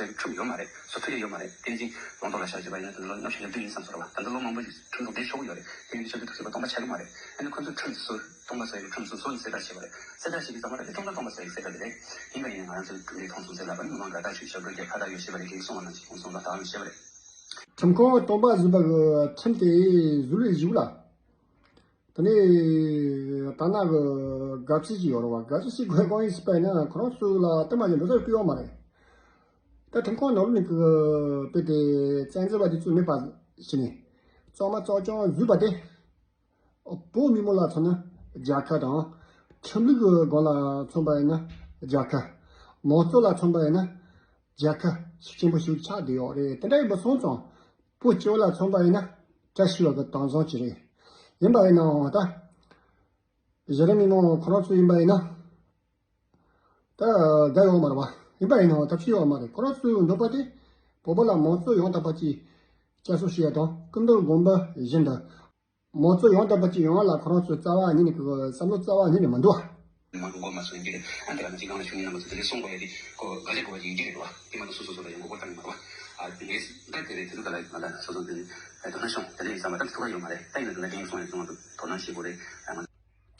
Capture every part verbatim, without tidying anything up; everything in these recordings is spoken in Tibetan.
ཟེར་གྱི་ཁྲིམས་ཡོད་མ་རེད། བཟོ་ཐུབ་ཀྱི་ཡོད་མ་རེད། དེ་བཞིན་ལུང་རྟོགས་ལ་ཆ་བཞག་པ་ཡིན་ན་དེ་ཚོ་ལོ་ལྔ་བཅུ་ང་བདུན་ཡིན་བསམ་སོང་རེད་བ། ད་ལྟ་ལོ་མང་པོ་ཞིག་ཁྲིམས་ཐོག་བསྡད་ཆོག་གི་ཡོད་རེད། དེ་ཡིན་དུས་ཆབ་སྲིད་ཐོག་ཞུགས་པ་སྟོང་པ་ཆགས་ཀྱི་མ་རེད། ཨ་ནི་ཁོ་ཚོས་ཁྲིམས་སུ་སྟོང་པ་ཟེར་གྱི་ཁྲིམས་སུ་སྲོལ་ཡིན་ཟེར་ད་བྱས་པ་རེད། ཟེར་ད་བྱས་པའི་ཚང་མ་ལ་དེ་སྟོང་པ་སྟོང་པ་ཟེར་གྱི་ཟེར་ད་དེ་རེད། ཡིན་པ་ཡིན་ན་ང་རང་ཚོའི་གྲུབ་འབྲས་མཐོང་སོང་ཟེར་ལབ་པ་ནི་མི་མང་ག་ད་ཆོས་ཞབས་བྲོ་རྒྱག་ཕ་ད་ཡོད་ཞེས་པ་རེད། གེགས་སོང་བ་ནང་བཞིན་ཁོང་ཚོ་ལ་ད་ཡོད་ཞེས་པ་རེད། ཁྲིམས་ཁང་སྟོང་པ་བཟོས་པ་གི་ཁྲིམས་དེ་བཟོ་ལས་བཞུགས་ལ། དེ་ནས་ད་ནང་གི་དགའ་བསུ་ཞིག་ཡོད་རེད་བ། དགའ་བསུ་ཞིག་དགོས་གང་ཡིན་ཟེར་པ་ཡིན་ན་ཁོ་རང་ཚོ་ལ་དེ་མ་ཡིན་འགྲོ་ས་སྐྱོ་བ་མ་རེད། ད་ཁྲིམས་ཁང་ནང་ལོགས་ནས་གི་དཔེ་དེ་བཙན་འཛུལ་བ་དེ་ཚོ་མེད་པ་བྱས་ནས་གཙང་མ་གཙང་རྐྱང་བཟོས་པ་དེ། བོད་མི་མང་ལ་མཚོན་ན་རྒྱལ་ཁ་དང་། ཁྲིམས་ལུགས་ཀྱི་སྒང་ལ་མཚོན་པ་ཡིན་ན་རྒྱལ་ཁ། མང་གཙོ་ལ་མཚོན་པ་ཡིན་ན་རྒྱལ་ཁ་ཤུགས་ཆེན་པོ་ཞིག་ཆགས་བསྡད་ཡོད་རེད། དེ་འདྲ་ཡིན་པ་སོང་ཙང་བོད་སྤྱི་བོ་ལ་མཚོན་པ་ཡིན་ན་བཀྲ་ཤིས་པ་གི་དྭངས་བཟང་ཅིག་རེད། ཡིན་པ་ཡིན་ནའང་ད་གཞི་རིམ་མི་མང་ཁོ་རང་ཚོ་ཡིན་པ་ཡིན་ན་ད་དགའ་ཡོད་མ་རེད་བ། ཡིན་པ་ཡིན་ནའང་ཐབས་ཤེས་ཡོད་མ་རེད། ཁོ་རང་ཚོའི་འདོད་པ་དེ་བོད་པ་ལ་མང་གཙོ་ཡང་དག་པ་ཅིག་བསྐྱར་གསོ་བྱེད་ཡ་དང་། སྐུ་མདུན་དགོངས་པ་བཞིན་དུ་མང་གཙོ་ཡང་དག་པ་ཅིག་ཡོང་བ་ལ་ཁོ་རང་ཚོའི་རྩ་བ་ཉིད་ནས་གི་བསམ་བློ་རྩ་བ་ཉིད་ནས་མི་འདུག་བ། མ་འགྲོ་མགོ་མ་ཚོས་ཡིན་གྱི་རེད། ཨ་འདི་ལ་ང་ཅིག་སྒང་ལ་ཞུ་མཁན་རྣམ་པ་ཚོ་དེ་འདྲའི་གསུང་དགོས་ཡ་དེ་ཁོ་ག་ལེ་དགོས་པ་ཅིག་ཡིན་གྱི་རེད་བ། དེ་མ་གཏོགས་སོ་སོ་སོ་ལ་ཡང་མགོ་སྐོར་བཏང་གི་མ་རེད་བ། ཨ་ངས་ད་དེ་རེད། དེ་ཚོ་ག་ལ་ང་ད་སོ་སོ་དེ་དོ་སྣང་ཤོང་དེ་འདྲ་ཡིན་ཙང་མ་ད་ཐུགས་ཁ་ཡོད་མ་རེད། ད་ཡིན་ན་དེ་འདྲ་དེ་ཡིན་སོང་ཡིན་ཙང་ང་ཚོ་དོ་སྣང་བྱེད་དགོས་རེད། ཨ་ང་།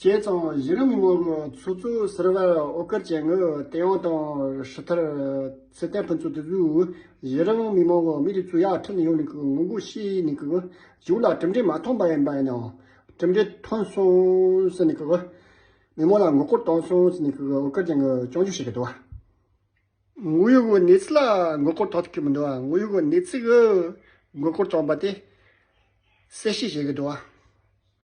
བྱས་ཙང་གཞི་རིམ་མི་མང་གི་ཚོགས་གཙོ་ཟུར་པ་ཨོ་ཀར་ཅན་གྱིས་བསྟན་དབང་དང་སྲི་ཐར། ཚེ་བརྟན་ཕུན་ཚོགས་དེ་ཚོས་གཞི་རིམ་མི་མང་གི་མི་དེ་ཚོ་ཡར་ཁྲིད་ནས་ཡོང་ནས་གི་ངོ་རྒོལ་བྱས་ནས་གི་གཞུག་ལ་གྲུབ་འབྲས་མ་ཐོན་པ་ཡིན་པ་ཡིན་ནའང་གྲུབ་འབྲས་ཐོན་སོང་ཟེར་ནས་གི་མི་མང་ལ་མགོ་སྐོར་བཏང་སོང་ཟེར་ནས་གི་ཨོ་ཀར་ཅན་གྱིས་སྐྱོན་བརྗོད་བྱེད་ཀྱི་འདུག་བ། དངོས་ཡོད་ཀྱི་གནས་ཚུལ་ལ་མགོ་སྐོར་བཏང་ཐུབ་ཀྱི་མི་འདུག་བ། དངོས་ཡོད་ཀྱི་གནས་ཚུལ་གྱི་མགོ་སྐོར་བཏང་པ་དེ་གསལ་བཤད་བྱེད་ཀྱི་འདུག་བ།